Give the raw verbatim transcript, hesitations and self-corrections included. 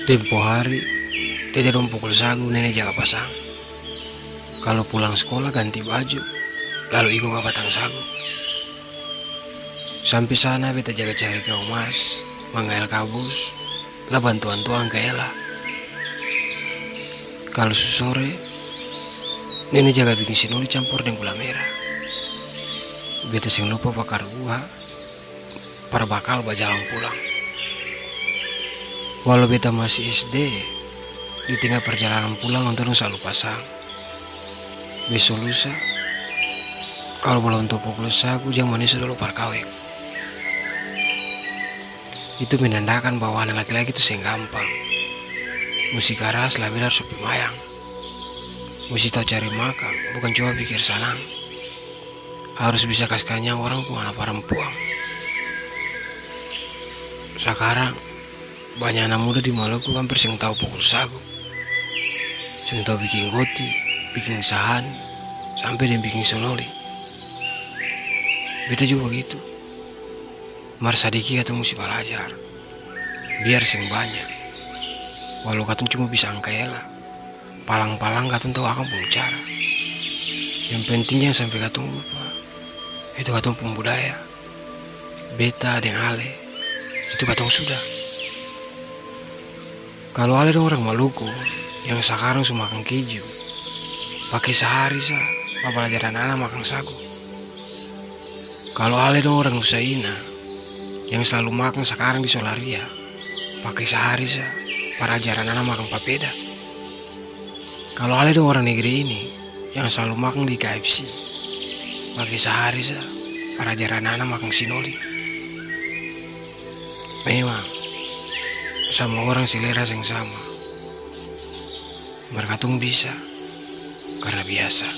Tempo hari, tete dong pukul sagu, nene jaga pasang. Kalu pulang skola ganti baju, lalu iko ka batang sagu. Sampe sana beta jaga cari kayu mas, manggael kabus, la bantuan tuang kaela. Kalu su sore, nene jaga biking sinoli campur deng gula mera. Beta seng lupa bakar buah, par bakal bajalang pulang. Walau beta masih S D, di tenga perjalanan pulang, antua dong slalu pasang. Beso lusa, kalu balong tau pukul sagu, jang manis dolo par kaweng. Itu menandakan bahwa ana laki-laki tu seng gampang. Musti karas, labela su pi mayang. Musti tau cari makang, bukan cuma pikir sanang. Harus bisa kas kanyang orang pung ana parampuang. Sakarang, banya ana muda di Maluku amper seng tau pukul sagu, seng tau biking goti, biking sahani, sampe deng biking sonoli. Beta juga bagitu. Mar sadiki katong musti balajar, biar seng banya. Walau katong cuma bisa angka hela, palang-palang katong tau akang pung cara. Yang penting jang sampe katong lupa, itu katong pung budaya. Beta deng ale, itu katong sudah. Kalu ale dong orang Maluku yang sakarang su makang keju, pake sahari sa, pa balajar ana-ana makang sagu. Kalu ale dong orang Nusa Ina yang slalu makang sakarang di Solaria, pake sahari sa, par ajar ana-ana makang papeda. Kalu ale dong orang negeri ini yang slalu makang di K F C, pake sahari sa, par ajar ana-ana makang sinoli. Memang, samua orang selera seng sama. Mar katong bisa, karna biasa.